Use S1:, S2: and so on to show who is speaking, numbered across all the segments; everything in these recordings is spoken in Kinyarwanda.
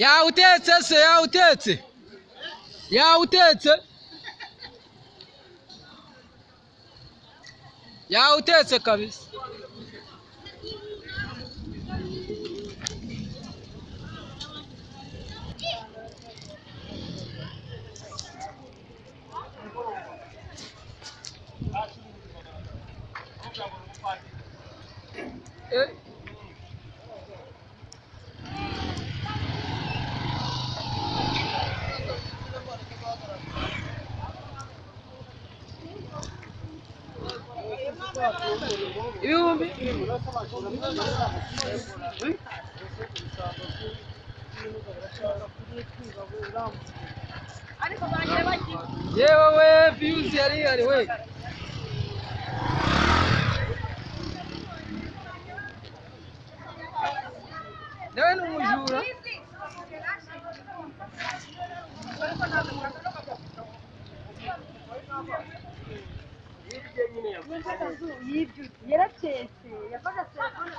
S1: Yawutetse se, yawutetse, yawutetse, yawutetse kabisa. Eh. Ibihumbi yewe we, viyuzi yari ihari we. Nawe ni umujura.
S2: Yaraketse yafashe telefone.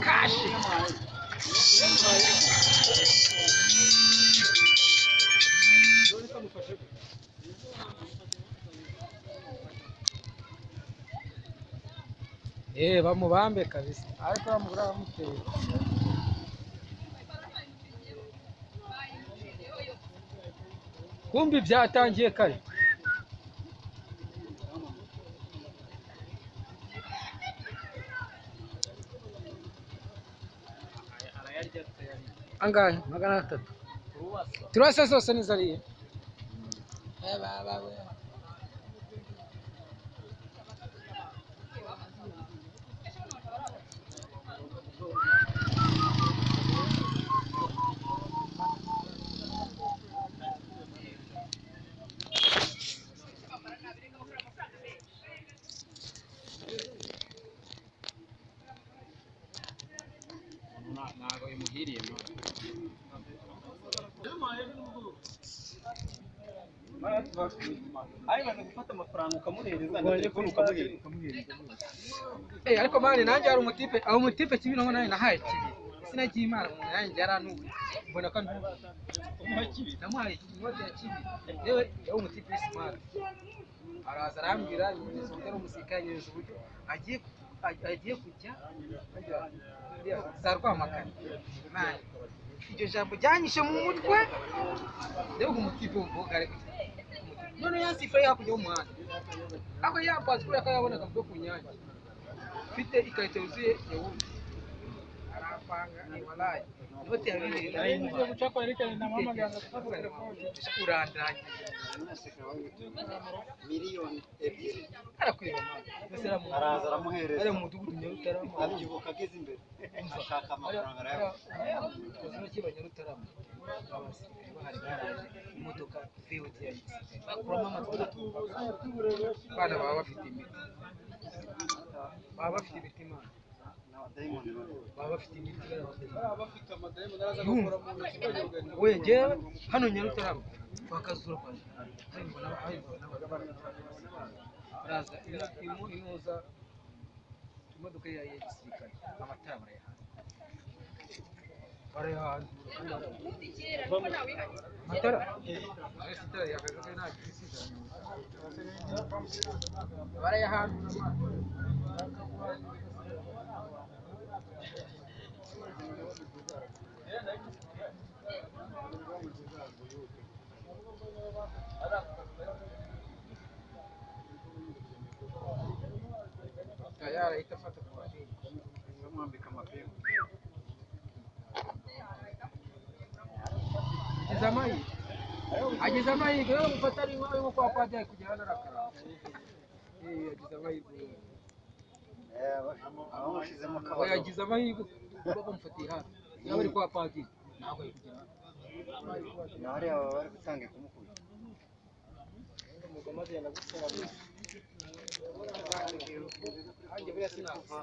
S1: Kashi. Eh, bamubambe kabisa, ariko bamugura bamuteye. Kumbi byatangiye kare. Angahe? 300. Turasa zose nizariye. Eh, baba we.
S3: Ntabwo bimuhiriye.
S4: Ari gufata amafaranga ukamuhereza na telefone ukamuhereza.
S1: Eh, ariko mani nanjye hari umutipe, aho umutipe Kimironko nanjye nahaye kibiri. Sinagiye Imana umuntu nanjye yarantuye. Mbona ko antuye. Namuhaye inote ya kibiri. Yewe yari umutipe smart. Araza arambwira nyereza uburyo ari umusirikare, anyereza uburyo agiye kujya za Rwamagana. Mani, iryo jambo ryanyishe mu mutwe. Ndeba umutipe w'umukobwa ari kujya. None yansifura hakurya y'umuhanda. Ariko yampaze kubera ko yabonaga mvuye ku nyange. Mfite ikarito yuzuye yawurute. Arampanga walayi. Inote ya bibiri narayimuhaye. Urandangiye.
S5: 2 miliyoni.
S1: Arakwiba mama. Mbese
S5: Araza aramuhereza.
S1: ari mu mudugudu Nyarutarama.
S5: Abyibuka ageze imbere ashaka amafaranga arayabona.
S1: Kazima kiba Nyarutarama. Abasirikare bahari baraje imodoka VOT ya gisirikare. Bakuramo amatara. Abana baba bafite imiti. Baba bafite imiti Imana.
S5: N'abadayimoni bari.
S1: Baba bafite imiti. Yumva. We njyewe hano Nyarutarama kwa Kazura kwa hari mbona hari mbona baraza imuza imodoka ya gisirikare, amatara barayahanura amatara. Ese itara yakaga nta gisiza barayahanura. Tayari ahita afata ku mapingu.
S5: Bamwambika amapingu.
S1: Kugeza amahirwe. Agize amahirwe yo gufata ari nko kwa padiri kugera hano arakara. Yagize amahirwe.
S5: Abamushyizemo
S1: Oya,
S5: akabagabo.
S1: yagize amahirwe kuba bamufatiye hafi. Yaba ari kwa padiri ntabwo yari kugera hano.
S5: Na hariya baba bari gutangira kumukubita.
S1: Nanjye buriya sinapfa.